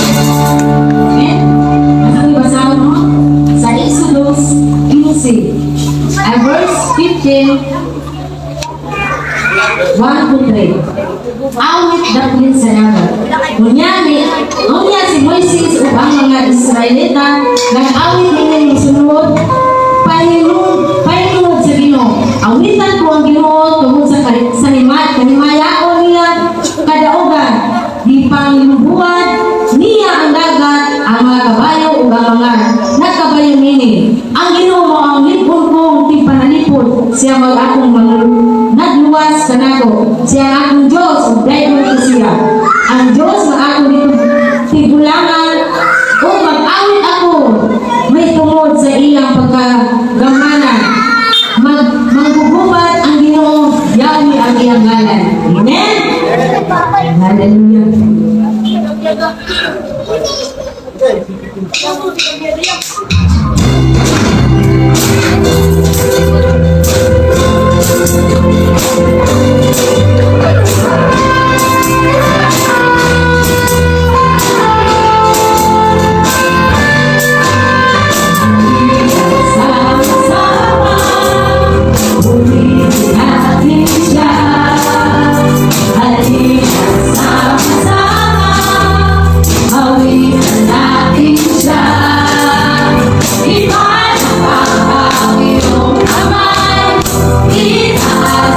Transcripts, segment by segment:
Amen? Asa basahon mo? Sa Exodus 15, ay verse 15, 1 to 3. Awit daplin sa dagat. Unya si Moises ug ang mga Israelita nag-awit niini mosunod pahinungod sa Ginoo. Awitan ko ang Ginoo tungod sa kahimayaon niya kadaugan. Gipanglubuan niya ang dagat, ang mga kabayo ug ang mga nagkabayo nini. Ang Ginoo mao ang lig-on kong tigpanalipod, siya mao akong nagluwas kanako. Siya ang akong Diyos, ug dayon ko siya. Ang Diyos nga akong tigulangan, ug mag-awit ako may tungod sa iyang pagkagamhanan. Manggugubat ang Ginoo, Yahweh ang iyang ngalan. Amen? Hallelujah. Sama-sama, purihin natin siya. Halika sama-sama, awitan natin siya. Ipalakpak ang iyong kamay, itaas.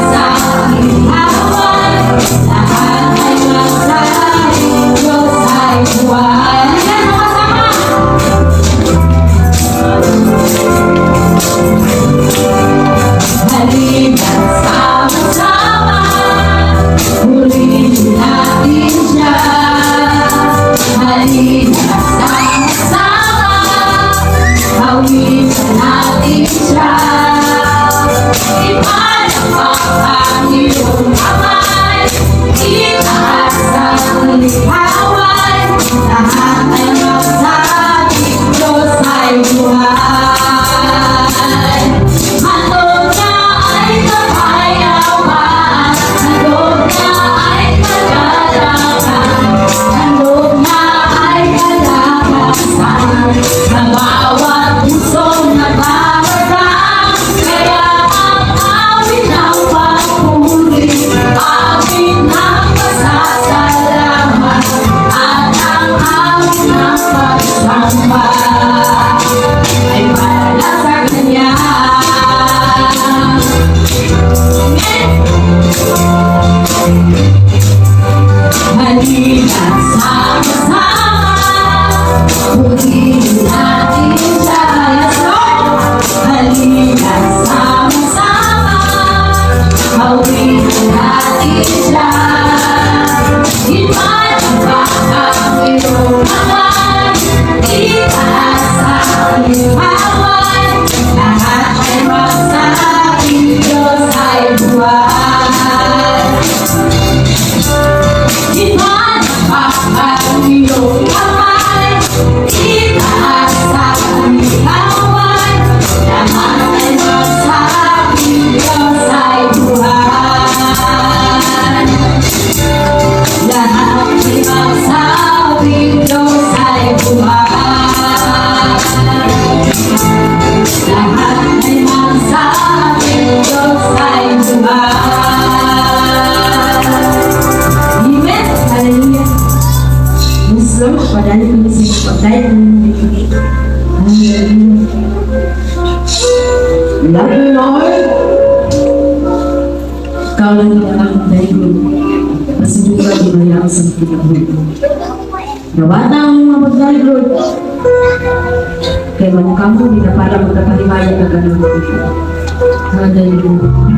Buhat. Amen. Hallelujah. Yes, Lord, padali ko sa pagdayon. Hallelujah. Love you, Lord. Ikaw lang ang akong daigong. Pasinduga di maya sa kinabuhi. Dawata ang mga pagdaig, Lord. Kay manukamo, di na para magkapahimaya ka ganun. Hallelujah.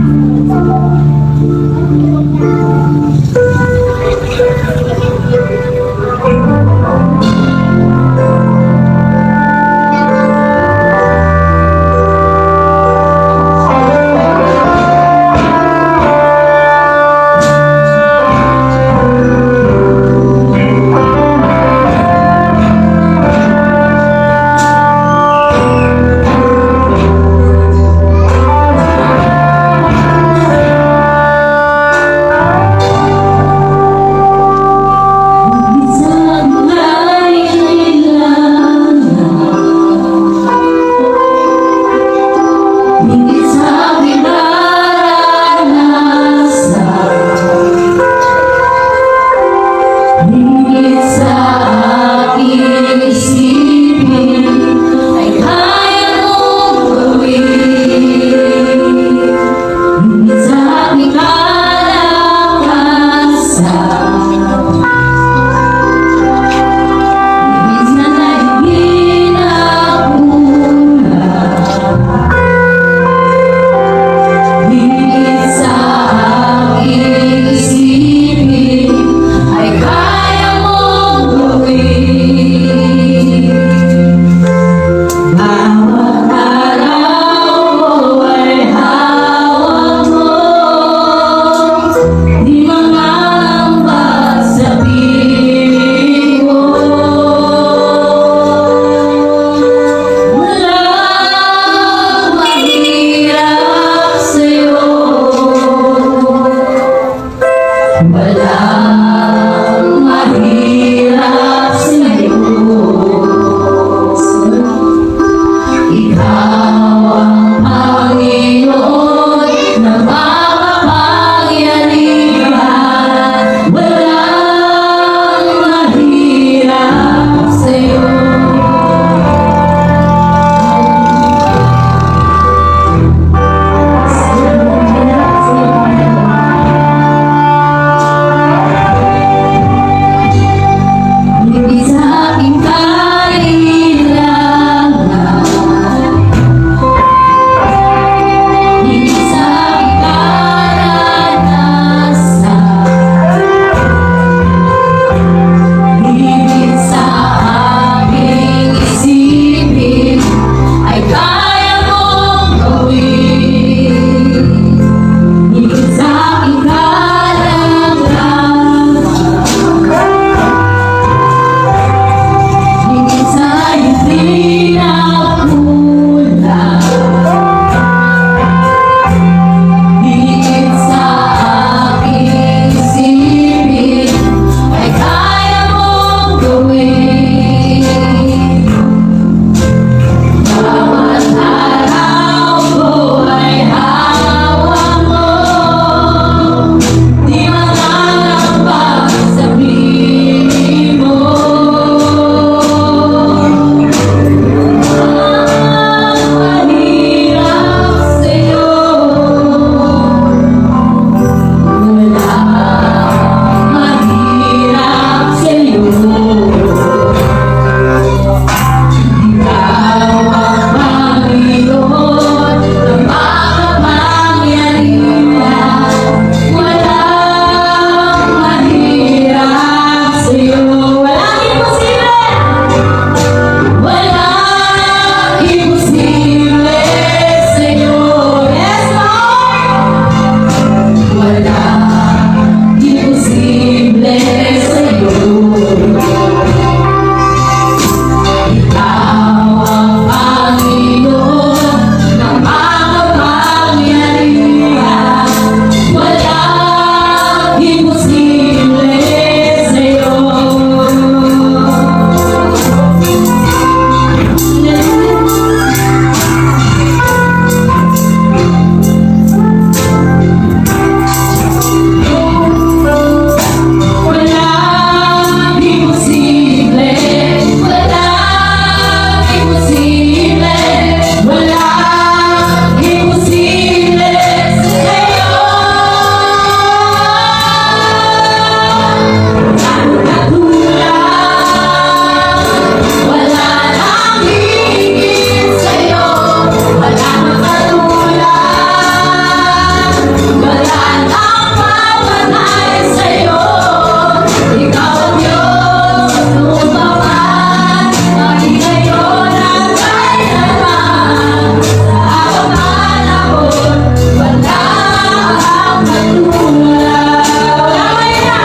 Katulad. Wala na.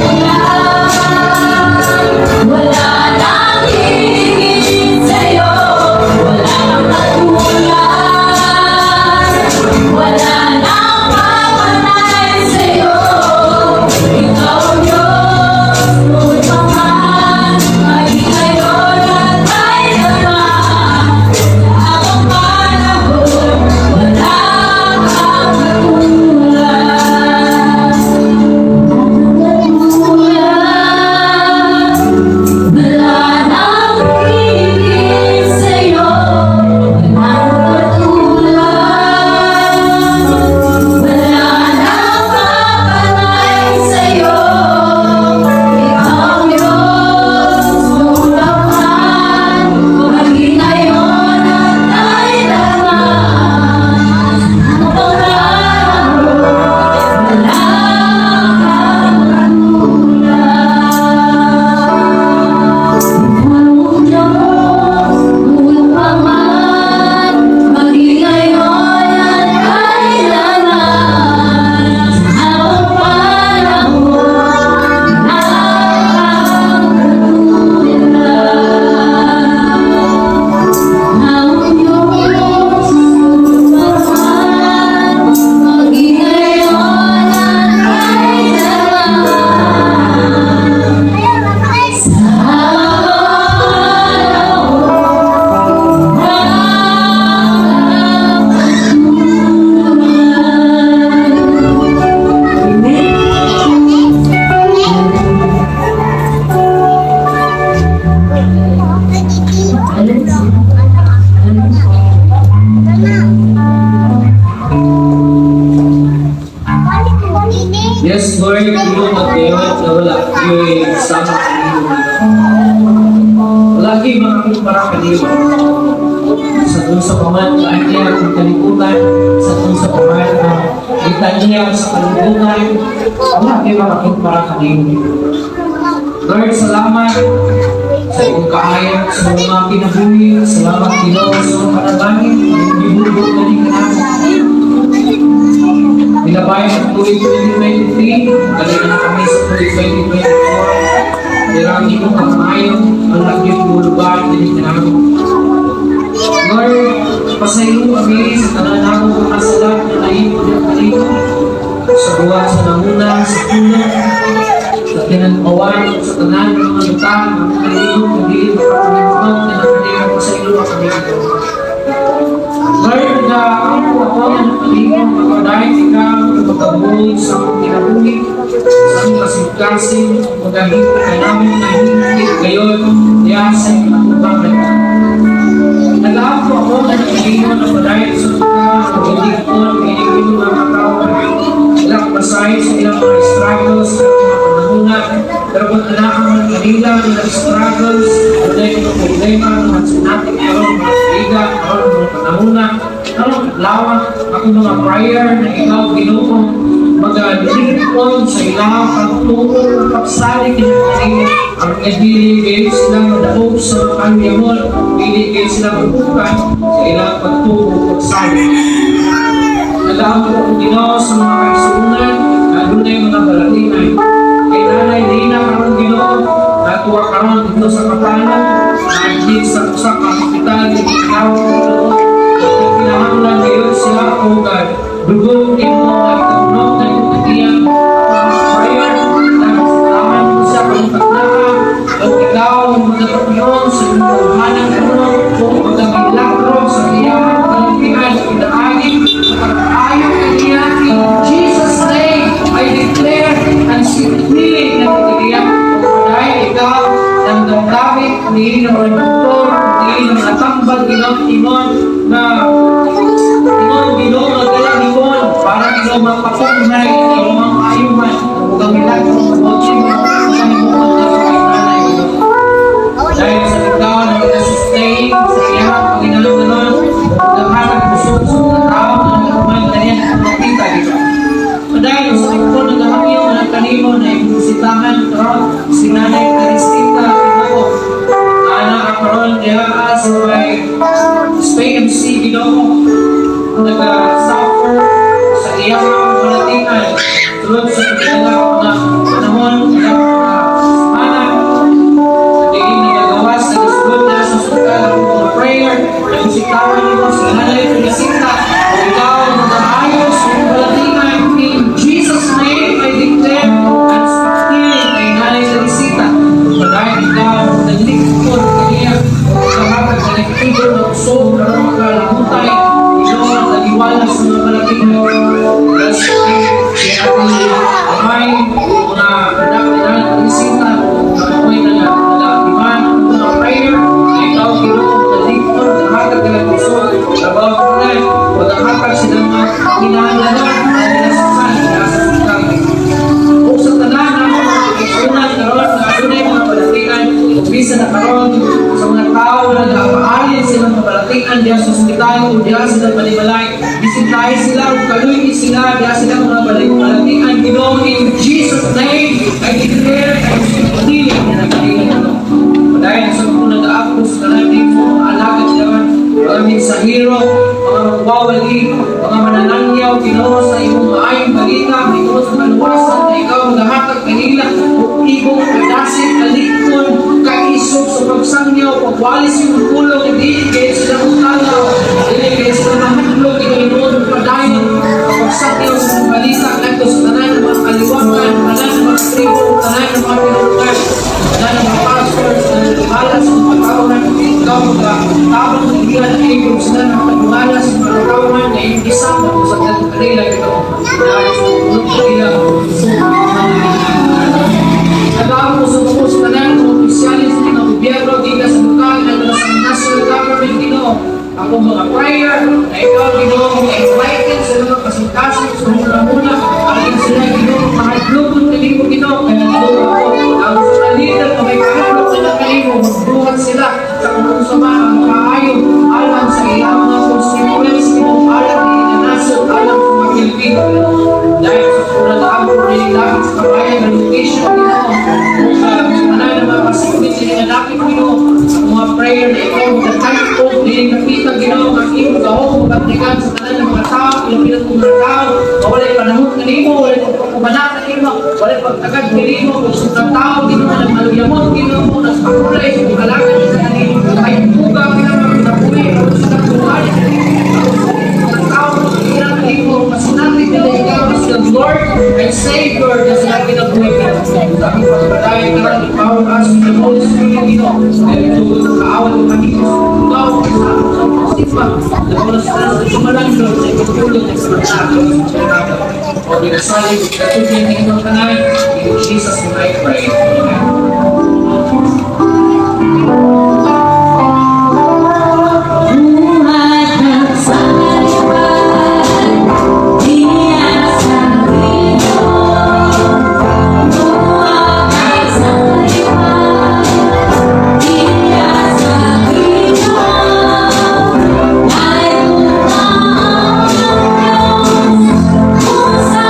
Wala, wala nang hihigit sa'yo. Wala kang katulad. Wala nang papantay sa'yo. Ikaw ang Diyos, noon pa man, maging ngayon at kailanman. Sa habang panahon, wala kang katulad. Katulad. Wala nang higit sa'yo. Walang katulad. Wala nang papantay sa'yo. Ikaw ang Diyos, noon pa man, maging ngayon at kailanman. Habang panahon, wala kang katulad. Ikaw ang Diyos, noon pa man, maging ngayon at kailanman. Sa habang panahon, wala kang katulad. Ikaw ang Diyos, noon pa man, maging ngayon at kailanman. Sa habang panahon, wala kang katulad. Amen. Alex. Alex. Yes, Lord, iyong magkayon na wala kayo'y sama kanino, Ginoo. Wala kayo'y makakumpara kanino. Sa doon sa paman niya ang kalibutan, sa doon sa paman ang litanya sa kalibutan, wala kayo'y makakumpara kanino. Lord, salamat sa iyong kaayo sa mga kinabuhi. Salamat, Ginoo, sa mga panalangin. Gibulbog na din ka namin. Nilabayan ang tuig 2023, dali na kami sa tuig 2024. Pero ang iyong kamaayo, ang lagi buluban, dili ka namin. Lord, pasaylo kami sa tanan namong mga sala na nahimo niya kanino. Sa buwan sa nanguna, sa tulong, sa tinanawan, sa tanan ng mga butang, ang kanino, hindi makapanginuman, na nakaniyo, pasaylo kami. Lord, na ako ako na nakalimot, dahil ikaw magkabuhi sa akong kinabuhi, sa akong kasing-kasing, magahimo ka namin nahihigit gayon, diya sa iyong katubangan. Nag-aako ako na nakalimot na padayon sa ka, magigipon, inig mga katao, wala basahin sa ilang mga struggles, sa ilang mga panahona, pero kung anak man kanila, ilang struggles, adunay mga problema, mga sinatik, karon mga liga, karon mga panahona, karon adlaw, ako mga prayer na ikaw, Ginoo, magalipon sa ilang pagtuo, pagsalig kanila, ang dili kayo sila madaog sa kanyamon, dili kayo sila mabukan sa ilang pagtuo, pagsalig. Nag-aampo ko, Ginoo, sa mga kaigsuonan na adunay mga balatian. Kay Nanay Lina karon, Ginoo, natuwa karon dito sa Kapano, na sa usa ka hospital ikaw, Ginoo. Kinahanglan ngayon siya o God. Dugo imo at kaunog na yung iyang prayer na taman mo siya kung tagnaa o ikaw ang magkakapiyon sa iyong kauhanan puno o magkamilagro sa iyang kalatian pinaagi sa pag-ayo kaniya. In Jesus' name I declare and healing na kaniya dahil ikaw ang damdamit ni ng mga doktor ni ng mga tambal ingon na ingon, Ginoo, nga dala ingon para, Ginoo, mapatunay na imong ayuhan ug ang milagro mo sa imong kay nanay, Ginoo, dahil sa ikaw na mag-sustain sa iyang panginahanglanon naghatag busog sa mga tao na nagaman kaniya makita dito. Dahil sa ikaw nagahangyo na kanimo na ibusitahan karon si Nanay Teresita, Ginoo, ana karon diha sa may Spain MC, Ginoo, naga-suffer sa iyang kabalatingan. Sulod sa pagkakala mga panahon, mga semana, diin nagagawas, nagasulod na sa ospital ang mga prayer, nagbisitawan nimo sa Nanay Teresita, ikaw mag-aayo sa kabalatingan. In Jesus' name, I declare and speak healing kay Nanay Teresita. Padayon ikaw, naglikod kaniya, kahatag ka ng tigol ng usog, karon makalahutay, Ginoo, nagiwala sa mga balatingan. Yes, si Ate Amay, mga anak ni Nanay Teresita, ako'y nag-demand mga prayer, na ikaw, Ginoo, naglikod, kahatag ka ng usog, trabaho ka na, pagkahatag sila mga kinahanglanon, mga kinasukan, nasa ospital. Ug sa tanan namo mga kaigsuonan karon nga adunay mga balatian, ug bisan na karon sa mga tawo na nagapaalin silang mga balatian diha sa ospital ug diha sila panimalay, bisitahe sila ug kaluy sila diha sila mga balatian, Ginoo, in Jesus' name I declare and healing na nagkaila no. Dahil sa mga nag-aako sa tanan mo mga alagad karon, mga mensahero, mga magwawali, mga mananangyaw, Ginoo, sa imong maayong balita, Ginoo, sa kaluwasan na ikaw magahatag kanila ug imong kadasig, kalikon, kaisog sa pagsangyaw, pagwali sa imong pulong, dili kay sila mutalaw, dili kay sila mahadlok, Ginoo, padayon ang pagsangyaw sa imong balita ngadto sa tanan ng mga kaliwakan, tanan ng mga tribo, tanan ng mga tinurukan, tanan ng mga pastors, tanan ng mga sa mga katawhan, ikaw magatabang ng iya na iyong sila ng pagdungala sa mga katawhan na iyong isama sa kanila ito. Dahil sa tulong kanila, nag-aamo sa mga sa tanan ng opisyalis ng mga gobyerno, gikan sa lokal, ngadto sa national government, Ginoo. Ako mga prayer na ikaw, Ginoo, mga enlighten sa mga kasing-kasing sa mga muna, alin sila, Ginoo, mahadlokon kanimo, Ginoo, kaya nagduha ko ang mga leader na may kahadlok na kanimo, magbuhat sila sa kung unsa man ang makaayo alang sa ilang mga constituents, Ginoo, alang ni nasod, alang sa mga Pilipino, Ginoo. Dahil sa unang amo ni langit sa kabayan ng location, Ginoo, kung sa tanan ng mga kasikmit sila nga nakit, Ginoo, sa mga prayer na ikaw magkatagpo dili kapita, Ginoo, ang imong gahom magbatikan sa tanan ng mga tao, ilang mga tao, walay panahon kanimo, walay pagkumanak kanimo, walay pagtagad kanimo, kung sa mga tao, Ginoo, nang maluyamot, Ginoo, nagpakulay sa kalagan sa kanimo, ay buga Ginoo, napuwi, sa katuhan mga tao, ilang kanimo, masinati nila ikaw as the Lord and Savior na sila kinabuhi ka. Sa aming pagpadayon karon, empower us with the Holy Spirit, Ginoo. Dahil tugod sa kaawat ng Panginoon, ikaw ang sa pagsipa, na oras na sa sumalang, Lord, sa itutulong ng sa mga O ginasalig, katubig ng inyong tanan, in Jesus' name I pray. Amen. Buhat ng sa kaliwan, diya sa Ginoo. Buhat sa kaliwan, diya sa Ginoo. Ay ang Diyos, kung salig niya sa may kasing-kasing. Hallelujah. Buhat sa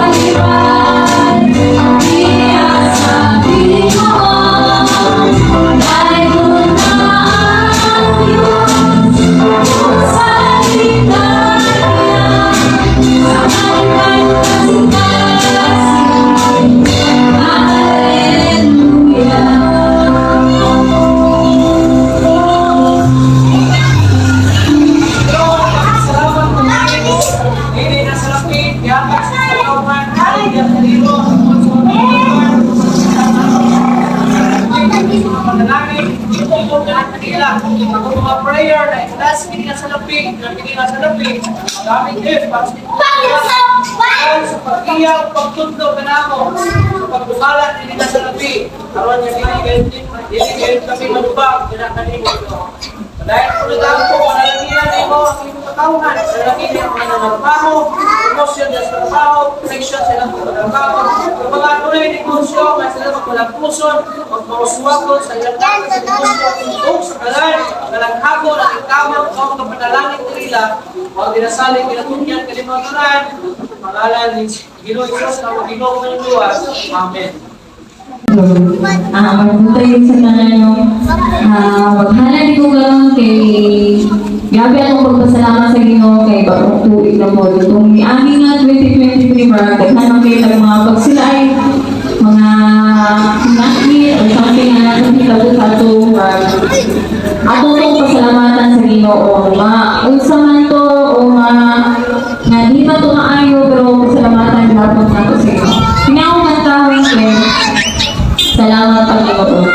kaliwan, diya sa Ginoo. Buhat sa kaliwan, diya sa Ginoo. Daygon ang Diyos, kung salig niya sa may kasing-kasing. Hallelujah. Salamat po. Hindi na sa lapit, yapak sa kalawan, ay kanino, sa mga panalangin, kanila, ako mga prayer na itaas, hindi na sa lapit, hindi na sa lapit, maraming gift para sa pag-iyaw, pagtudlo kanamo, sa pagbukalan, hindi na sa lapi. Karon nga dili kami malubag, kinakanimo ito. Dahil po nag-ampo, panalanginan nimo ang imong katawhan, panalanginan ang mga nanarbaho, Promotion sa trabaho, protection sa ilang pagtrabaho. Yung mga tunay negosyo, nga sila magpalampuson, magmauswagon sa ilang dapat sa negosyo, o sa kalan, kalanghagon, ang ikamot, o mga panalangin nila, o dinasalig, ginatugyan, kalimaturan, pangalan ni Ginoo Jesus na Ginoo ng luwas. Amen. Magbutay sa tanan no. Maghalad ko karon kay grabe akong pagpasalamat sa Ginoo kay bagong tuig na po. Kung niagi nga 2023, murag daghan man kay tag mga pagsulay, mga hinakit or something nga natong hitabo sa ato, murag ato tong pasalamatan sa Ginoo. Ma unsa man to o ma nga di man to maayo, pero pasalamatan gihapon nato sa Ginoo. Pinaong kantahon kay "Salamat, Panginoon."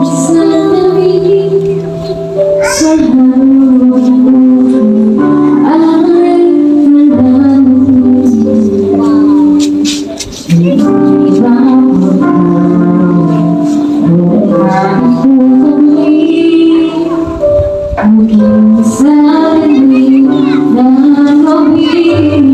Sa lamig, sa hangin, ay mananatili. Iba mo aking sarili na gawin.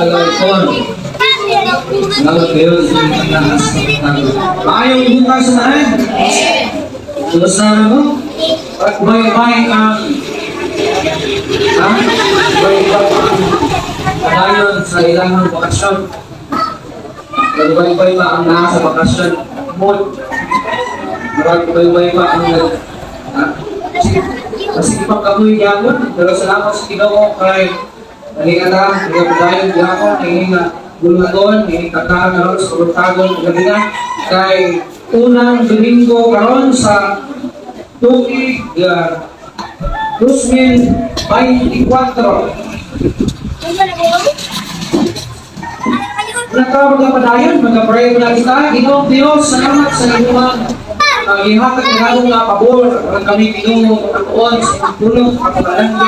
Alarcon. Salamat kayo sa inyong pagtaas. Maayong buntag sa tanan. Kumusta na mo? Ubay-ubay ang ha? Ubay-ubay ang padayon sa ilang bakasyon. Ubay-ubay pa ang nasa bakasyon mood. Marag ubay-ubay pa ang ha? Kasi ipagkabuhi gyapon, pero salamat sa Ginoo kay nalingata, nagpadayon gyapon, kay nga bulmagon, kay kataan karon sa kabuntagon gabi na kay unang Domingo karon sa tuig 2024. Nagka magpadayon, magka-pray muna kita. Ginoong Diyos, salamat sa inyong ang ihatag nga nga pabor ang kami Ginoo pagtuon sa inyong tulong, pagpalando,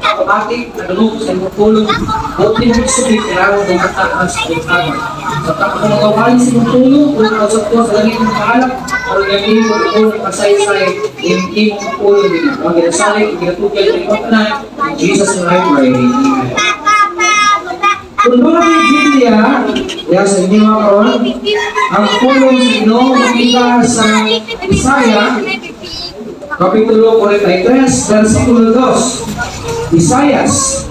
pagpamati, nadulog sa inyong tulong. Buti mo isubit, kailangan ng kataan sa buntagon. Sa takot na magawali sa inyong tulong, kung kausap ko sa langit ng kaalap, aron gabi ko ng kasaysay, imong pulong Ginoo. Ang ginasalig, ginatugay ng inyong tanan. In Jesus' name I pray. Amen. Kung doon ang Biblia, yan sa inyo mga karon, ang pulong sa Ginoo makita sa Isaiah, Kapitulo 43, versikulo 2. Isaias,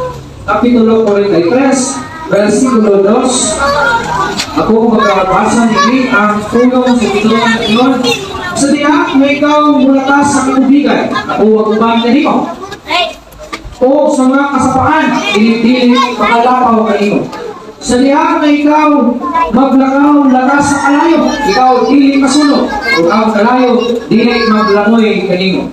Kapitulo 43, versikulo 2. Ako magkabasa nini ang pulong sa Ginoo ngayon. Sa diha, may ikaw mulatas sa katubigan. Ako ang uban kanimo. O sa mga kasapaan, dili makalapaw kanimo. Sa diha nga ikaw maglakaw latas sa kalayo, ikaw dili masunog, o ang kalayo dili maglangoy kanimo.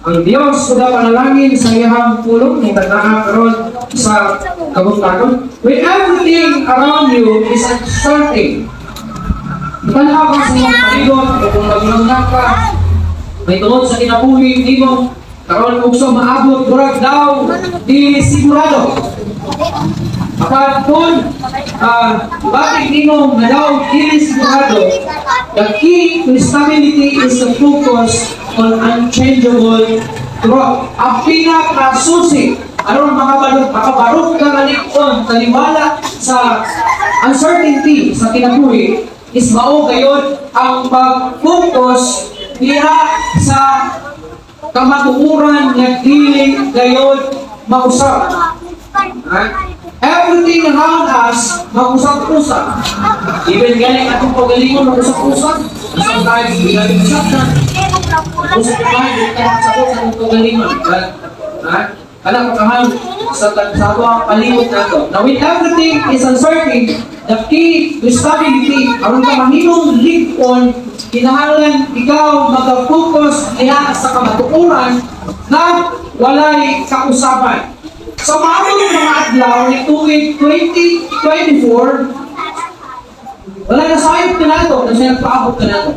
Ang Dios suda panalangin sa iyang pulong ni naa karon sa kabuntagon. When everything around you is uncertain, tanaw ka sa iyong palibot o kung maglangga ka, may tungod sa kinabuhi nimo karon ugso maabot murag daw di sigurado. Apan kung bakit nimo nga daw dili sigurado, the key to stability is to focus on unchangeable truth. Ang pinakasusi aron makabarog makabarog ka malikon taliwala sa uncertainty sa kinabuhi is mao gayod ang pag-focus diha sa kamatuoran nga dili gayod mausap. Ha? Everything around us, mag-usap-usap. Even galing atong pagalingon, mag-usap-usap. Sometimes, hindi natin usap. Usap tayo, hindi tayo makasabot sa atong pagalingon. Ha? Alam ko kahan, sa ato ang palibot nato. Now, when everything is uncertain, the key to stability, aron ka mahimong lig-on, kinahanglan ikaw mag-focus niya sa kamatuoran na walay kausaban. Sa maabot ng mga adlaw ni tuig 2024, wala na sayop ka nato, na siya nagpaabot ka nato.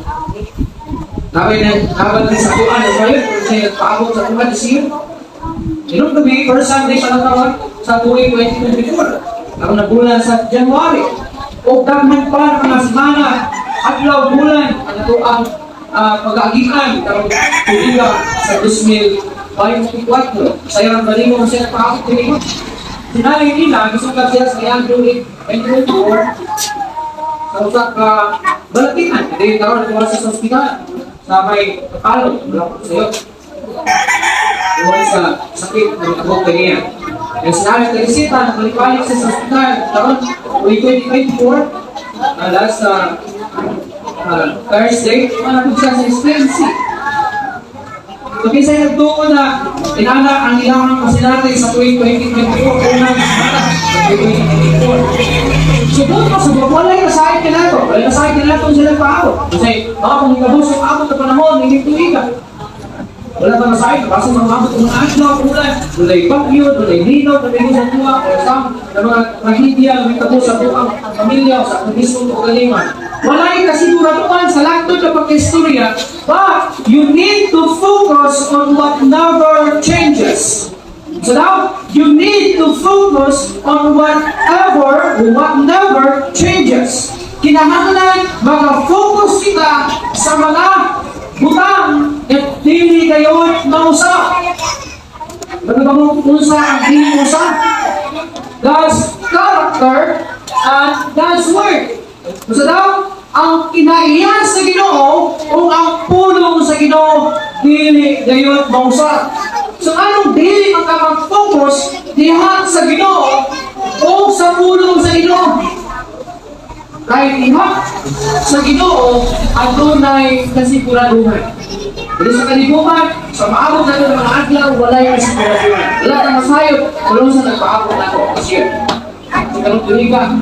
Nabay na, nabay na sa tuan na sayop, na siya nagpaabot sa tuan this year. Inong gabi, first Sunday pa lang karon sa tuig 2024. Ang nabulan sa January. O daghan pa ng mga semana, adlaw bulan, ang ato ang pag-aagian karong tuiga sa 2024. Sayang galingon siya nagpaabot kanimo. Sinabi nila, gisukat siya sa iyang tuig 2024 sa usa ka balatian. Hindi karon nagwala siya sa ospital sa may Kapalo, wala ko sa'yo. Tungkol sa sakit ng abot kaniya. Yung sinabi ng resita, nagbalik-balik siya sa ospital. Karon, 2024, last Thursday, ano siya sa SPMC. So, kinsa nagtuo na inana ang ilang pasinati sa tuwing 2024, unang semana sa 2024. So, doon pa sa walay kasayod ka nato. Walay kasayod ka nato sila paabot. Kasi, baka kung ikabos ang abot na panahon, hindi tuig ka. Wala pa nasayod, basta mga abot ng mga adlaw, ulan, walay bagyo, walay linaw, namigo sa tuwa, o sa mga trahedya, may tabo sa tuwang pamilya, o sa atong mismong kaugalingon. Walay kasiguraduhan sa langtod na pagkistorya, but you need to focus on what never changes. So now, you need to focus on whatever, what never changes. Kinahanglan maka-focus kita sa mga butang at dili kayo mausap. Ano ba mo unsa ang dili mausap? God's character and God's word. Basta daw, ang kinaiya sa Ginoo o ang pulong sa Ginoo dili gayud mausab. So anong dili man ka mag-focus diha sa Ginoo o sa pulong sa Ginoo? Kay diha sa Ginoo adunay kasiguraduhan. Dili sa kalibutan, sa maabot nato ng mga adlaw, walay kasiguraduhan. Wala ka masayod kung sa nagpaabot nato this year. Sa karong tuiga,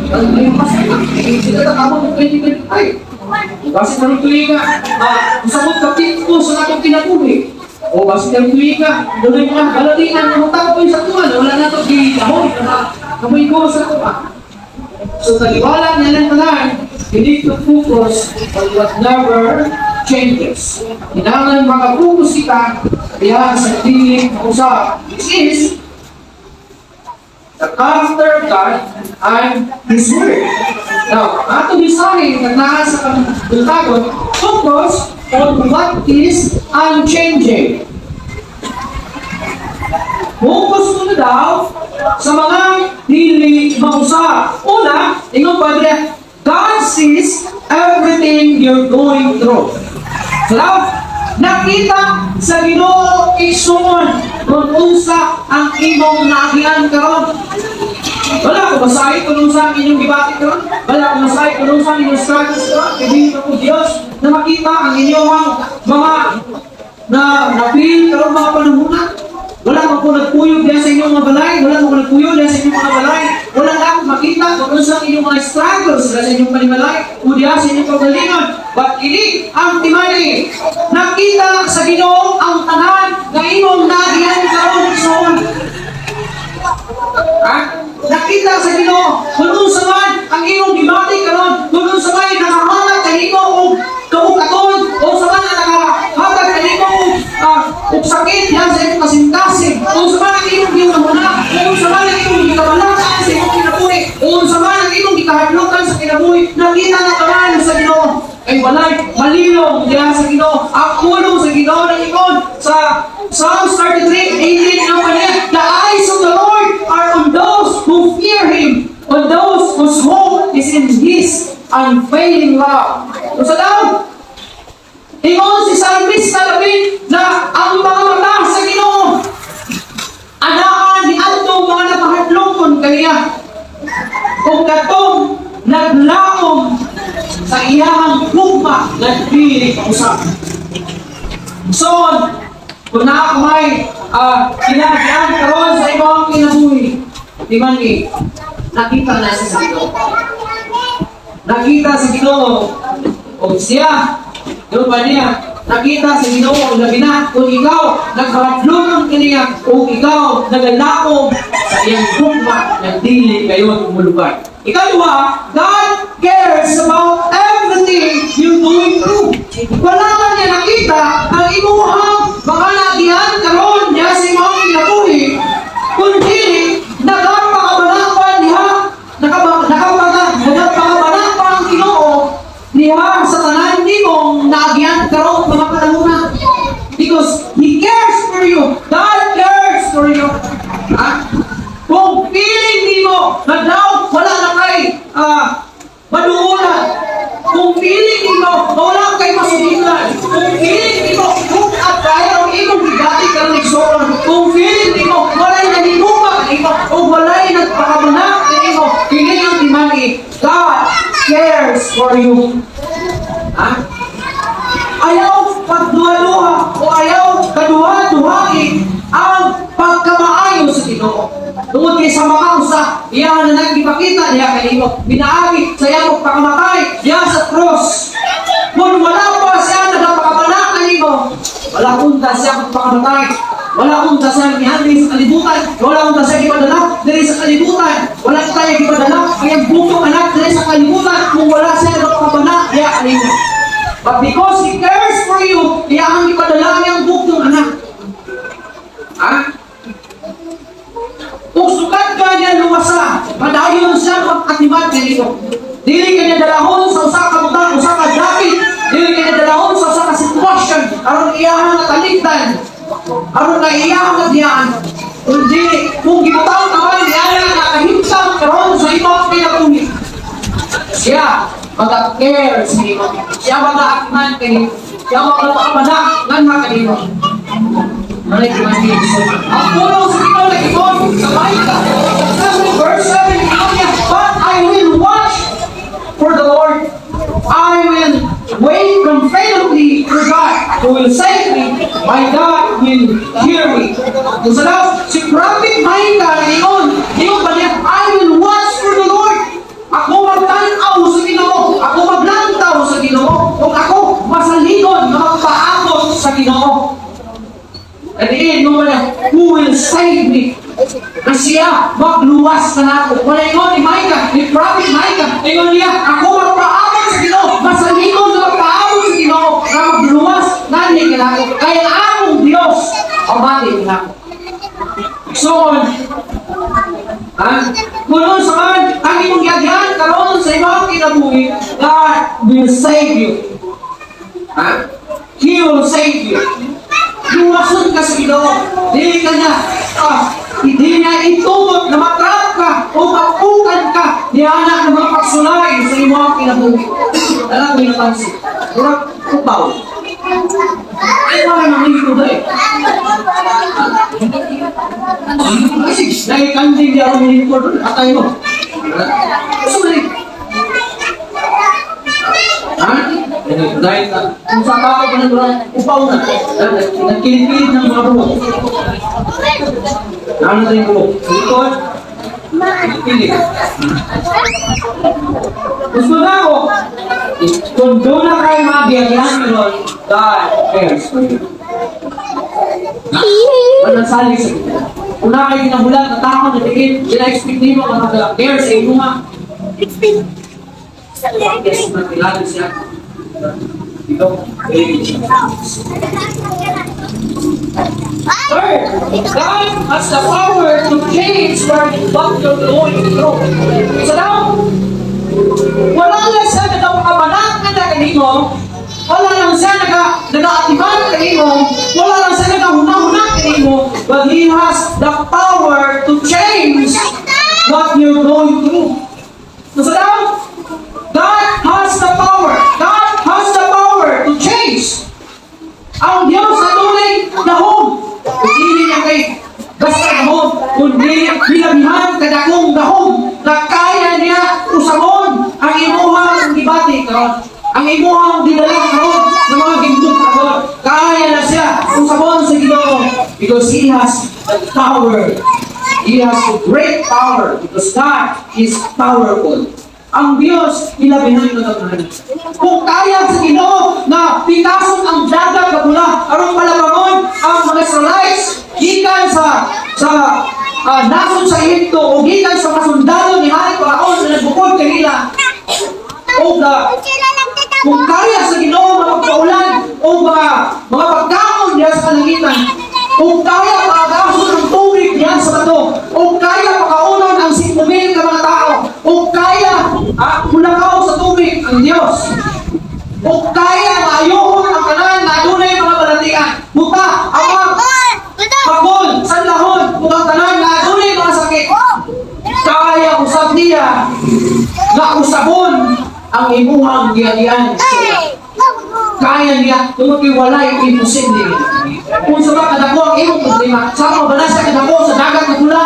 ay pasaya, sila ta abot ng 2025. Basi karong tuiga, usabot kapit ko sa atong kinabuhi. O basi karong tuiga, dunay mga balatian nga motampoy sa tuwa, wala nato gidahom na kamoy ko sa tuwa. So taliwala niya ng tanan, you need to focus on what never changes. Kinahanglan makapokus kita diha sa dili mausab, which is the character of God and His Word. Now, ato mensahe nga naa sa kabuntagon, focus on what is unchanging. Focus mo na daw sa mga dili mausab. Una, ingon padre, God sees everything you're going through. So now, nakita sa Ginoo, igsoon, kung unsa ang imong naagian karon. Wala ko masayod kung unsa ang inyong gibati karon. Wala ko masayod kung unsa ang inyong struggles karon. Kay dili ko Dios na makita ang inyong mga na na-feel karon mga panahona. Wala man ko nagpuyog diya sa inyong mga balay. Wala man ko nagpuyog diya sa inyong mga balay. Wala na ako makita kung unsa ang inyong mga struggles diya sa inyong panimalay o diya sa inyong kaugalingon. But kini ang timani. Nakita sa Ginoo ang tanan nga imong naagian karon, igsoon. Ha? Nakita sa Ginoo kung unsa man ang imong gibati karon, kung unsa man nakahatag kanimo og kabukaton, o unsa man ang nakahatag kanimo og sakit yan sa imong kasing-kasing, kung unsa man ang imong gihunahuna, kung unsa man ang imong gikabalakan sa imong kinabuhi, kung unsa man ang imong gikahadlokan sa kinabuhi, nakita na tanan sa Ginoo. Kay walay malilong diha sa Ginoo. Ang pulong sa Ginoo nag-ingon sa Psalms 33:18 nga niya, "The eyes of the Lord are on those who fear Him, on those whose hope is in His unfailing love." So sa daw, ingon si Psalmista David na ang mga mata sa Ginoo anaa ni adtong mga napahadlokon kaniya ug katong naglaom sa iyahang gugma nga dili mausab. So, kung naa ka may kinaagian karon sa imong kinabuhi, di man ni, nakita na siya sa Ginoo. Nakita sa Ginoo o siya, doon pa niya, nakita sa Ginoo, labi na kung ikaw nagkahadlokon kaniya o ikaw nagalaom sa iyang gugma nga dili gayud mulubay. Ikaduha, God cares about everything you're going through. Wala man niya nakita ang imuhang mga naagian karon niya sa imong kinabuhi, kundi nagapakabana niya, nagapakabana pa ang Ginoo niya sa tanan nimong naagian karon mga panahona. Because He cares for you. God cares for you. Ha? Kung feeling nimo na daw wala na kay maduulan, kung feeling nimo na wala kay masugilan, kung feeling nimo kung at kaya ang imong gibati karon, igsoon, kung feeling nimo walay nahimuma kanimo o walay nagpakabana kanimo, kini ang timani, God cares for you. Ha? Ayaw pagduha-duha o ayaw kaduha-duhai ang pagkamaayo sa Ginoo. Tungod kay sa mga usa, iya na nagipakita niya kanimo, pinaagi sa iyang pagpakamatay diya sa cross. Kung wala pa siya nagapakabana kanimo, wala unta siya magpakamatay. Wala unta siya gihandli sa kalibutan. Wala unta siya gipadala diri sa kalibutan. Wala tayo gipadala ang iyang bugtong anak diri sa kalibutan kung wala siya nagapakabana diya kanimo. But because He cares for you, iyang gipadala ang iyang bugtong anak. Ha? Kung sukat ka niya luwasa, padayon siya mag-atiman kanimo. Dili ka niya dalahon sa usa ka butang, usa ka dapit, dili ka niya dalahon sa usa ka sitwasyon aron iyahang natalikdan, aron na iyahang nadiyaan. Kundi kung gibutang ka man niya. Butang karon sa imong kinabuhi, siya maga-care sa imo. Siya maga-akman kanimo. Siya magapakapanak nganha kanimo. Malay ko man. Ang pulong sa Ginoo nag-ingon sa Micah. Sa verse 7, ingon niya, "But I will watch for the Lord. I will wait confidently for God who will save me. My God will hear me." Kung sa daw, si Prophet Micah ingon, ingon ba niya, "I will watch for the Lord." Ako magtanaw sa Ginoo. Ako maglantaw sa Ginoo. Kung ako masaligon na magpaabot sa Ginoo. At the end, no niya, "Who will save me?" Na siya magluwas na nako. Wala ingon ni Micah, ni Prophet Micah, ingon niya, "Ako magpaabot sa Ginoo, masaligon na magpaabot sa Ginoo, na magluwas nani kanako. Kaya ang akong Diyos, pamati nako." So, ha? Kung sa man, ang imong giagyan, karon sa imong kinabuhi, God will save you. Ha? He will save you. Luwason ka sa Ginoo. Dili ka niya, hindi niya itugot na matrap ka o mapukan ka ni anak ng mga pagsulay sa imong kinabuhi. Alam mo yung napansin? Murag upaw. Ay, wala nang ito eh. Kasi, dahil kanding di ako nilipod, atay mo. So, ha? Dahil kung sa tao pa nang upaw na, nagkilit-kilit ng mga buhok. Ano na yung buhok? Likod, kilit. Gusto na ako, kung doon na kayo mabiyagyan karon, God cares for you. Walang salig sa kita. Kung na kayo kinabulat, natakot, natikit, gina-expect nimo ang mag-care sa imo nga. Yes, magkilala siya. Ikaw, Third, God has the power to change what you're going through. So now, wala lang siya nagapakabanak na kanimo, wala lang siya nagaatiman kanimo, wala lang siya nagahuna-huna kanimo, but He has the power to change what you're going through. So now, God has the power. God has the power to change. Ang Diyos sa tunay gahom. Hindi niya kay basta gahom, kundi hilabihan kadakong gahom na kaya niya usabon ang imuhang gibati karon. Ang imuhang dinala karon ng mga gimbuk karon. Kaya na siya usabon sa Ginoo because He has the power. He has great power because God is powerful. Ang Diyos, hilabihan ng. Kung kaya sa Ginoo na pitason ang dagat na pula aron palabangon ang mga Israelites gikan sa nasod sa Ehipto o gikan sa mga sundalo ni Hari Paraon na nagbukod kanila o kung kaya sa Ginoo nga magpaulan o mga pagkaon diya sa kalangitan, kung kaya paagason ang tubig diyan sa bato, kung kaya pakaunon ang 5,000 ka mga tao, kung kaya mulakaw sa tubig ang Diyos, kung kaya maayuhon ang tanan na adunay mga balatian, buta ang mga pakol, sanlahon, ug ang tanan na adunay mga sakit, kaya usab niya nga usabon ang imuhang giagian. Kaya niya tungod kay walay imposible. Kung sa mga kadako ang imong problema, sa mga balas sa kadako sa dagat na pula,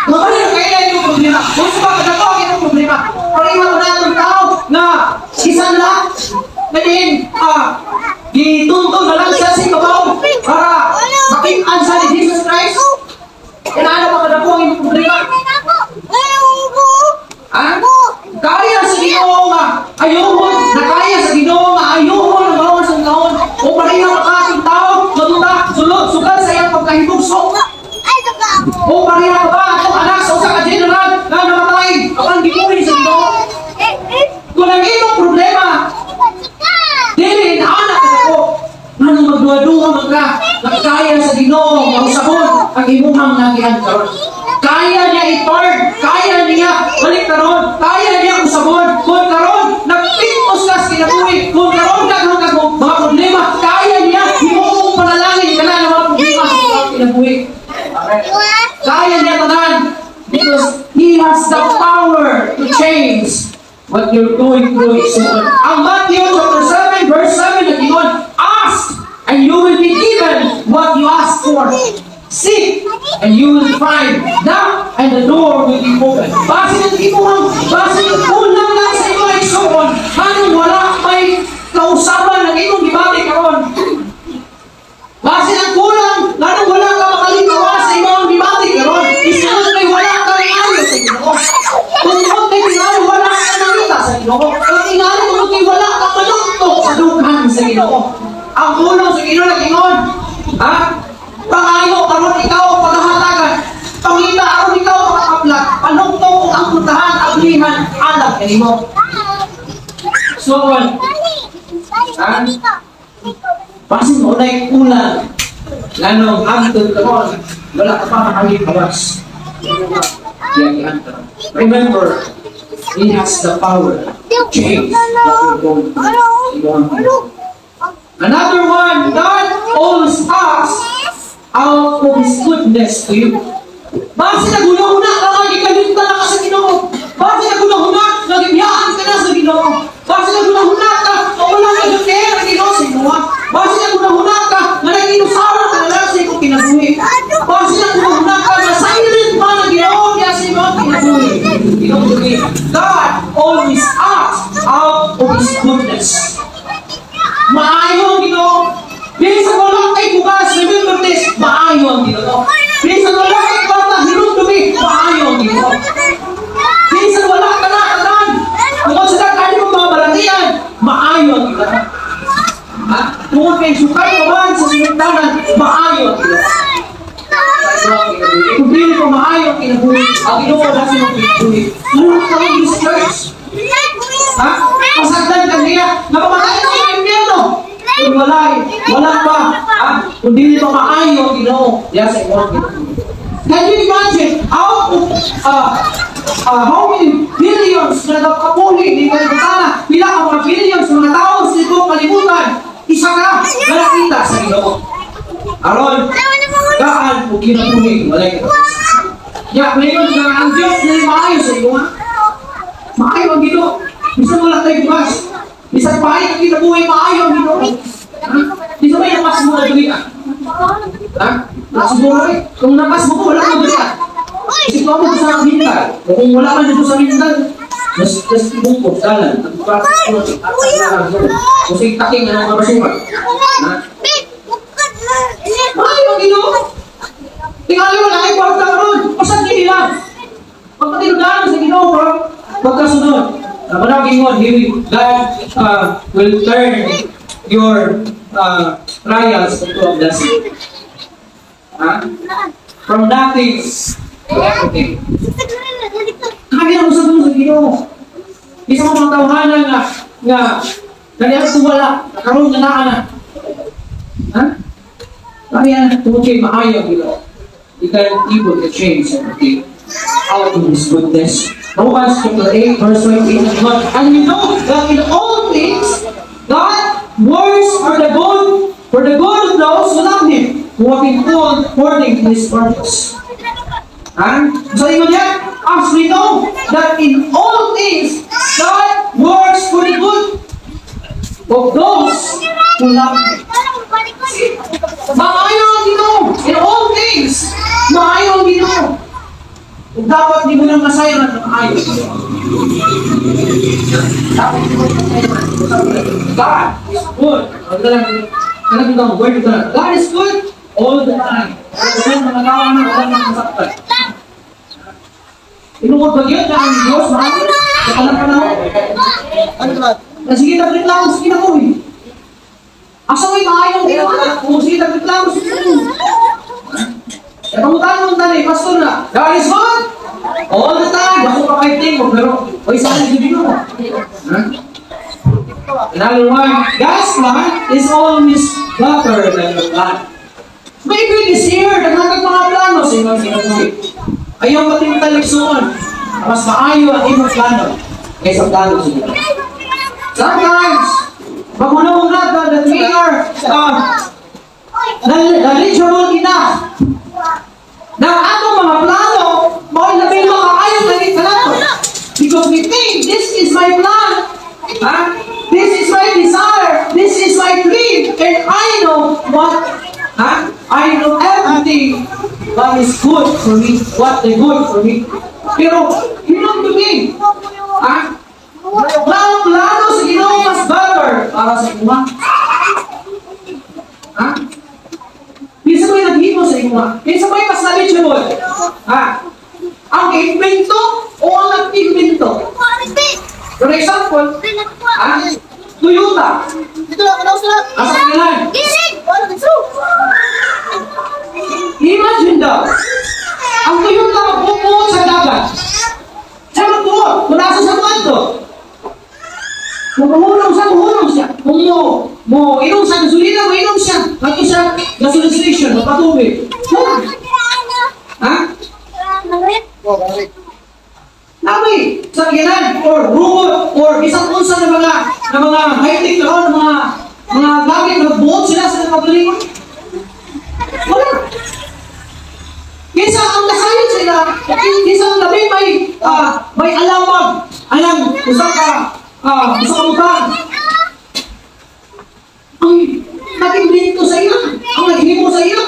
mabali na kaya imong problema. Kung sa mga kadako ang imong problema, pareha mo na itong tao na isan lang, na din, gitunto na lang siya sa ibabaw para makitaan sa ni Jesus Christ. Inaano pa kadako ang imong problema? Ha? Kaya sa Ginoo nga ayuhon, na kaya sa Ginoo nga ayuhon ang bawat sa taon. O pareha ka ating tao, matuta, sulod, sukad sa iyang pagkahibugso. O pareha ka ba atong anak sa usa ka general na namatay apan gibuhi sa Ginoo? Kung ang imong problema, dili na anak ka ako, nganong magduha-duha man ka, na kaya sa Ginoo nga usabon ang imuhang nagihan karon. Kaya niya i-turn, kaya niya balik karon, kaya niya usabon. Kung karon nagpintos ka sa kinabuhi, kung karon daghan ka mga problema, kaya niya himuong panalangin ka na ng mga problema sa iyong kinabuhi. Kaya niya tanan. Because What you're going through is so. Ang Matthew chapter 7 verse 7 nag-ingon, "Ask and you will be given what you ask for. Seek and you will find. Knock and the door will be open." Basin ang imuhang, basin ang kulang lang sa imo, igsoon, hanong wala may kausaban ng imong gibati karon. Basin ang kulang, nganong wala ka makalikawa sa imong gibati karon. Isang kay wala ka ayo sa Ginoo. Tungod kay tingali wala ka nangita sa Ginoo. Kung tingali tungod kay wala ka manuktok sa dughan sa Ginoo. Ang pulong sa Ginoo nag-ingon, ha? Pangayo karon ikaw ang paghahatagan. Pangita aron ikaw makakaplat. Panuktok kung ang putahan, ablihan, alam kanimo. So, ha? Basin mo na kulang. Nganong hangtod karon, wala ka pa makalikawas. Remember, He has the power to change what you're going through. Another one, God always acts out of His goodness to you. Basin naghuna-huna ka nga, gikalimtan na ka sa Ginoo. Basin naghuna-huna, nagibiyaan ka na sa Ginoo. Basin naghuna-huna ka, nga wala ka nag-care ang Ginoo sa imo. Basin naghuna-huna ka, nga nag-inusara ka na lang sa imong kinabuhi. Basin naghuna-huna ka, nga silent pa na Ginoo niya sa imong kinabuhi. Ginoo to me, God always acts out of His goodness. Maayo ang Ginoo. Bisan wala kay bugas, remember this, maayo ang Ginoo. Bisan wala kay kwarta, hinumdumi, maayo ang Ginoo. Bisan wala ka na tanan, tungod sa daghan mong mga balatian, maayo ang Ginoo. Ha? Tungod kay sukay pa man sa sinugdanan, maayo ang Ginoo. Kung dili ko maayo ang kinabuhi, ang Ginoo na sa imong kinabuhi. Wala ka in this church. Ha? Pasagdan ka niya, napamatay ka sa impyerno. Kung wala, wala pa, ha? Kung dili pa maayo ang Ginoo, diya sa imong kinabuhi. Can you imagine out of how many billions na nagkapuhi di kalibutan, pila ka mga billions ng mga tao sa ibong kalibutan, isa ka na nakita sa Ginoo. Aron, gaan o kinabuhi, walay katapusan. Ya, ngayon nga ang Diyos na maayo sa imo, ha? Maayo ang Ginoo. Bisan wala tayo bugas. Bisan pahit ang kinabuhi, maayo ang Ginoo. Ha? Bisan may napas mo na dali ah. Ha? Siguro eh. Kung napas mo ko, wala ka dali ah. Kasi kung mo sa mental, o kung wala ka dito sa mental, mas mas bungkod, dalan. Kung sige taking ano mga basura. Ha? Maayo ang Ginoo. Tingali wala kay kwarta karon. Pasag nila. Pagpatinudanan sa Ginoo, bro. Pagkasunod. Managing mo, God will turn your trials into a blessing. Ha? From nothing to everything. Kaya mo sa sa Ginoo. Bisa mo mga tawhana nga nga kaniya wala, karon nga naa na. Ha? Kaya tungod kay maayo ang Ginoo. You can able to change everything out of His goodness. Romans chapter 8, verse 28. And we know that in all things, God works for the good of those who love Him, who have been called according to His purpose. Ha? So, ingon niya, as we know that in all things, God works for the good of those who love Him. Maayo ang Ginoo. In all things, maayo ang Ginoo. Ug dapat di mo nang masayran ng maayo. Dapat di mo nang masayran. God is good. Ang dalang kanang bang word ito na, God is good all the time. Kung mga tao na wala nang masaktan. Tinuod ba yun na ang Diyos maayo sa kanang panahon? Ano ba? Na sige na reklamo, sige na ko eh. Asa may maayong ginawa? Kung sige na reklamo, sige na ko. Eh, pangutan mo tani, pastor na, God is good all the time. Ako pa kay tingog, pero, oy, saan yung Ginoo? Ha? Another one, God's plan is always better than your plan. Maybe this year, daghan mga plano sa imong kinabuhi. Ayaw patintal, igsuon. Mas maayo ang imong plano kaysa plano sa Ginoo. Sometimes, maghuna-huna ka that we are knowledgeable enough na ang atong mga plano mao labi makaayo kani kanato. Because we think this is my my plan. Ha? This is my desire. This is my dream. And I know what, ha? I know everything what is good for me, what the good for me. Pero, hinumdumi, ha? Na ang plano sa Ginoo mas better para sa imo. Ha? Kinsa may naghimo sa imo? Kinsa may mas knowledgeable? Ha? Ang imbento o ang nag-imbento? For example, ha? Toyota. Asa kailan? Imagine daw, ang Toyota magbubuot sa dagat. Siya magbuot, kung nasa sa to. Kung muhunong siya, muhunong siya. Kung mo inom sa gasolina, mo inom siya. Ngadto sa gasoline station, magpatubig. Ha? Nami, sa ginan or robot or bisan unsa na mga high-tech na mga gamit na magbuot sila sa mga. Wala. Kinsa ang nasayod sila, kinsa ang labi may alamag anang usa ka butang. Ang nag-imbento sa iya, ang naghimo sa iya.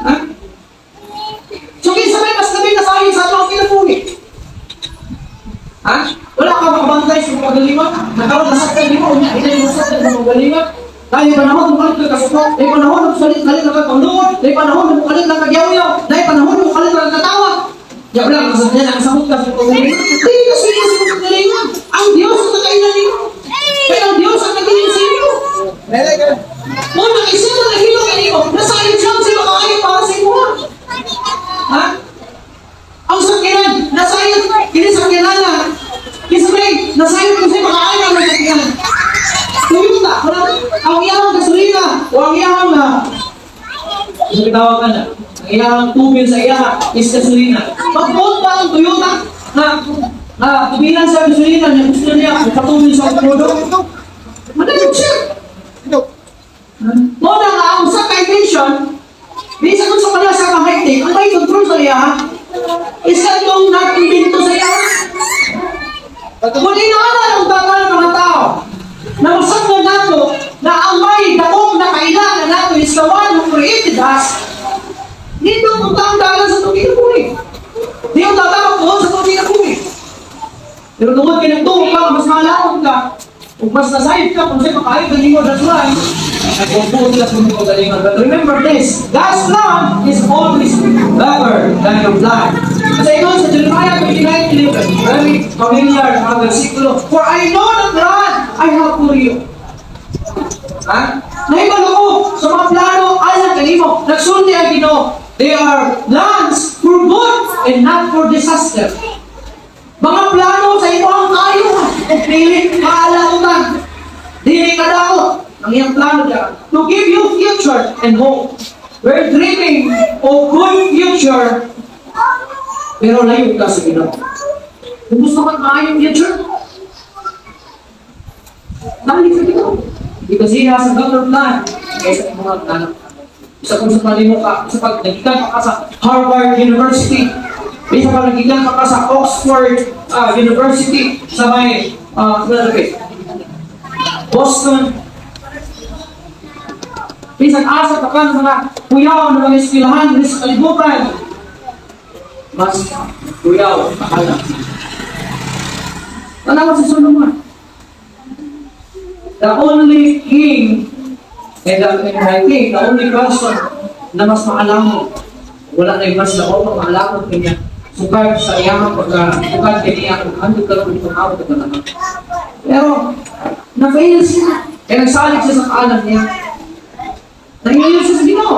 Ha? So kinsa may mas labi nasayod sa atong kinabuhi? Ha? Wala ka makabantay sa mga galingon? Nakaroon nasaktan nimo, unya ina mo sa mga galingon. Dahil panahon mo kalit ka kasuko, dahil panahon mo kalit kalit ka pangluod, dahil panahon mo kalit ka kagyaw-yaw, dahil panahon mo kalit ka katawa. Ya wala ka sa niya nakasabot ka sa pagalingon. Dili ka sa sa pagalingon. Ang Dios ang nakailan nimo. Kaya ang Dios ang nagilin sa inyo. Mo na isa na nahilo kanimo, nasayod siya sa makaayo para sa imo. Ha? Ang sakyanan, nasayod, kini sakyanan na. Kinsa may nasayod kung sa makaayo ang sakyanan? Toyota, wala ang iyang gasolina o ang iyang ano tawag ka na? Ang iyang tubig sa iya is gasolina. Magbuot ba ang Toyota na na tubilan sa gasolina niya, gusto niya patuloy sa product? Madayon siya. Mo na nga ang sa invention, bisan kung sa pala sa ka-high-tech, ang may control sa iya, is katong nag-imbento sa iya. Kung inaala ng tagal ng mga tao, na masakpan nato na ang may dakong na kailangan nato is the one who created us, dito kung taong dalan sa tubig na buhi. Di yung tatawag doon sa tubig na buhi. Pero tungod kay nagtuo ka, mas maalaon ka, kung mas nasayod ka, kung sa'yo makaayo galingon, that's why, nagbubuo sila sa mga galingon. But remember this, God's plan is always better than your plan. Kasi ito sa Jeremiah 29:11, very familiar na versikulo. "For I know the plan I have for you." Ha? Nahibalo ko sa mga plano alang kanimo. Nagsulti ang Ginoo. "They are plans for good and not for disaster." Mga plano sa imo ang kaayo ug dili kaalautan. Dili kadaot ang iyang plano diya. "To give you future and hope." We're dreaming of good future, pero layo ka sa Ginoo. Kung gusto ka maayong future, dali sa Ginoo. Because He has a better plan kaysa mga plano. Isa kung sa palimo ka, sa pag nagikan pa ka sa Harvard University, bisa pa nagikan pa ka sa Oxford University, sa may, Boston. Bisan asa pa ka ng mga kuyaw ng mga eskwelahan diri sa kalibutan. Mas kuyaw, akala. Tanawa si Solomon. The only king and I think the only person na mas maalamon, wala na yung mas laom ang maalamon kanya sukad sa iyang pagka sukad kaniya kung hanggang karon itong awat at naman. Pero na-fail siya. Kaya nagsalig siya sa kaalam niya. Nangyayari siya sa Ginoo.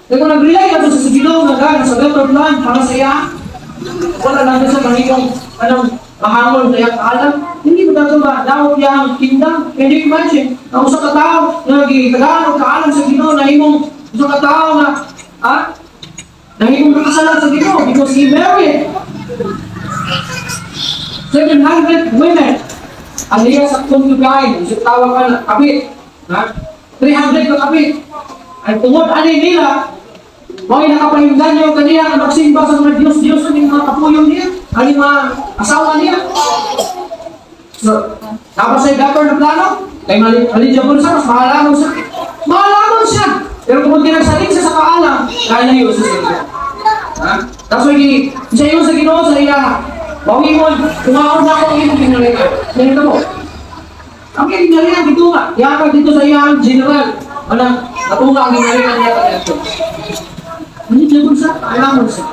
Kaya kung nag-rely ka sa Ginoo nga gana sa better plan para sa iya, wala lang siya mahimong anong mahamon sa iyang kaalam, hindi mo dato ba daot iyang kingdom? Can you imagine? Ang usa ka tawo nga gitagaan og kaalam sa Ginoo, nahimong usa ka tawo nga nahimong nakasala sa Ginoo because he married 700 women. Ang iya sa concubine, sa tawag ka na kapit, ha? 300 ka kapit. Ay tungod ani nila, mao nakapahimdan niyo kaniya nga magsimba sa mga Diyos-Diyos ang mga kapuyo niya, ang mga asawa niya. So, tapos ay better na plano, kay mali, mali dyan sa mas maalamon siya. Maalamon siya. Pero kung ginagsalig siya sa kaalam, kaya na yun sa inyo. Ha? Tapos may siya yung sa Ginoo sa iya. Bawingon, kumaon na ako ang imong ginalian. Ganito mo. Ang ginalian dito nga, yakag dito sa iyang general. Ano, natunga ang ginalian niya dito. Hindi dyan sa kaalamon siya.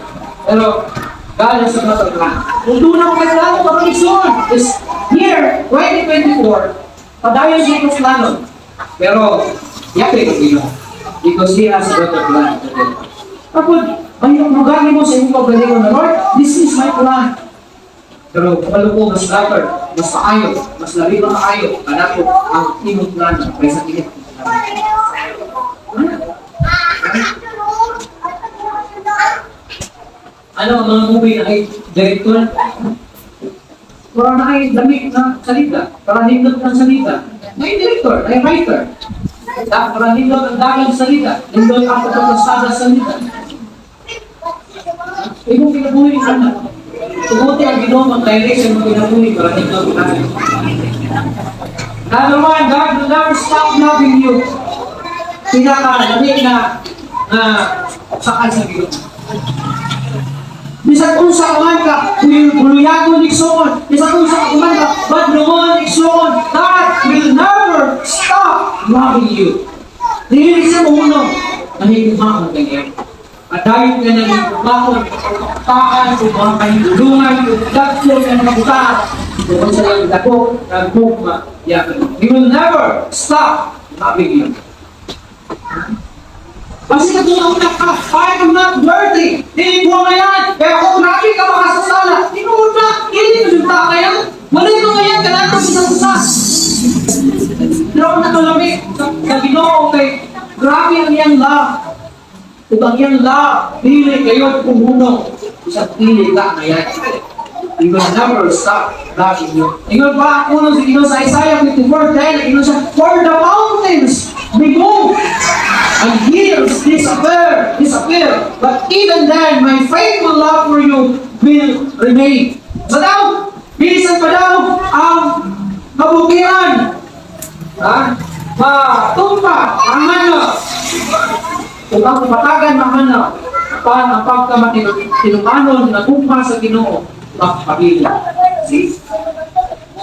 Pero, God has another plan. Kung doon ako kay plano, parang soon. This year, 2024, padayon siya itong plano. Pero, yakay ko Ginoo. Because He has a better plan. Tapos, ay, ang mo sa imong paggalingon na, "Lord, this is my plan." Pero, kabalo ko, mas better, mas maayo, mas lalim ang maayo, kanako ang imong plano kaysa iyang plano. Ano ang mga movie na ay director? Para na ay lamig na salita, para nindot ng salita. May director, ay writer. Para nindot ang dagang salita, nindot ang pagkakasada salita. Imong kinabuhi ana. Tumuti ang Ginoo mag-direct sa imong kinabuhi para nindot ka. Number one, God will never stop loving you. Pinaka dali na na sakay sa Ginoo. Bisan unsa ka man ka, buluyagon igsoon. Bisan unsa ka man ka, badlungon igsoon. God will never stop loving you. Dili siya mohunong, nahigugmaon kaniya. At dahil ka nahigugmaon, taan, kung mga kahigulungan, kung dagko nga mga butaan, kung sa iyang dako, nagugma, yakin. He will never stop loving you. Kasi nagunguna ka, "I am not worthy. Dili ko ngayan. Kaya kung grabe ka makasasala, tinuod na, dili ko yung kaya. Wala ko ngayan, kailangan ko sa usa." Pero ang nakalami sa Ginoo kay grabe ang iyang love. Ug ang iyang love, dili kayo pumunong sa dili ka ngayan. He will never stop loving you. Ingon pa, uno sa Ginoo sa Isaiah 54:10, ingon siya, "For the mountains may move and hills disappear. But even then, my faithful love for you will remain." So daw, bisan pa daw ang kabukiran, ha? Matumpa, ang ano, kung ang kapatagan mahanaw, pan ang pagkamatinumanon na gugma sa Ginoo, magpabila. See?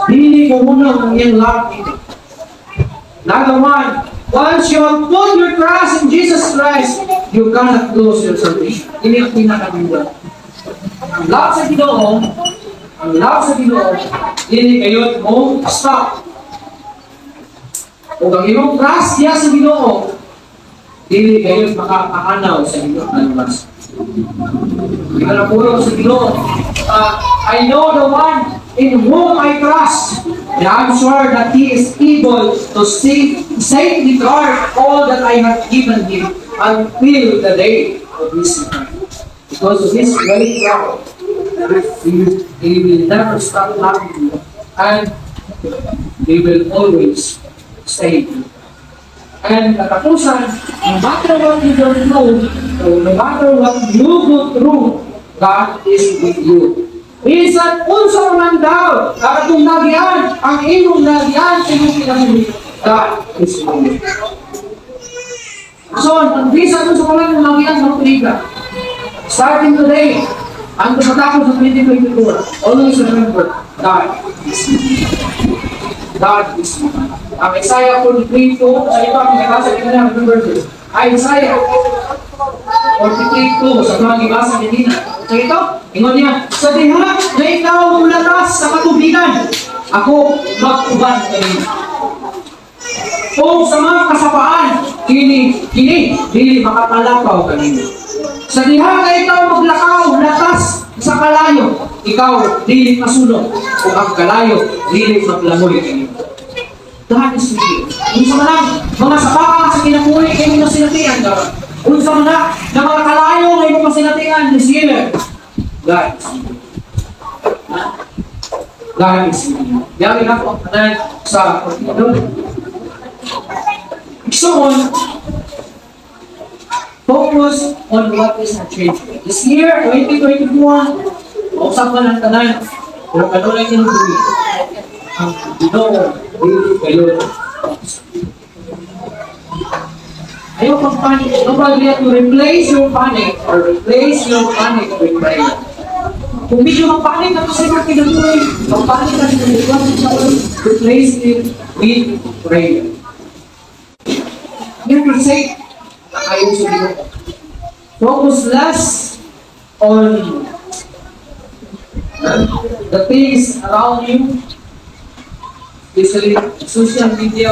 Dili ko muna ang iyang love dito. Number one, once you have put your trust in Jesus Christ, you cannot lose your salvation. Ini ang pinakaganda. Ang love sa Ginoo, ang love sa Ginoo, dili kayo mo stop. Kung ang imong trust niya sa Ginoo, dili kayo makakahanaw sa inyong kaluwas. Hindi ka na puro sa Ginoo. "I know the one in whom I trust. And I'm sure that he is able to safely guard all that I have given him until the day of his return." Because of his great love, he will never stop loving you. And he will always save you. And katapusan, no matter what you go through, or no matter what you go through, God is with you. Bisan unsa man daw, katong nagian, ang imong nagian sa imong kinabuhi, God is with you. So, ang bisan unsa man ang nagian sa tuiga, starting today, ang matapos sa 2024, always remember, God is with you. God is with you. Ang Isaiah 43:2, sa iba, ang nabasa kanina, remember this. Isaiah 43:2, sa mga gibasa kanina. Sa ito, ingon niya, "Sa diha na ikaw mulatas sa katubigan, ako mag-uban kanimo. O sa mga kasapaan, kini, dili makapalakaw kanimo. Sa diha nga ikaw maglakaw, latas sa kalayo, ikaw dili masunog, o ang kalayo dili maglangoy kanimo." God is with you. Unsa man ang mga sabaka sa kinabuhi kay imong nasinatian karon. Unsa man na mga kalayo nga imong masinatian this year. God is with you. Ha? God is with you. Yari na po ang tanan sa pagtulog. Igsoon, focus on what is not changing. This year, 2024, mausap man ang tanan, pero kanunay tinutuloy. Ang Ginoo dili kayo. Ayaw pag panic. Nobody have to replace your panic or replace your panic with prayer. Kung medyo magpanik na kasi mga kinabuhi, magpanik na sa kinabuhi, replace it with prayer. Never say, ayaw sa Ginoo. Focus less on the things around you, especially social media.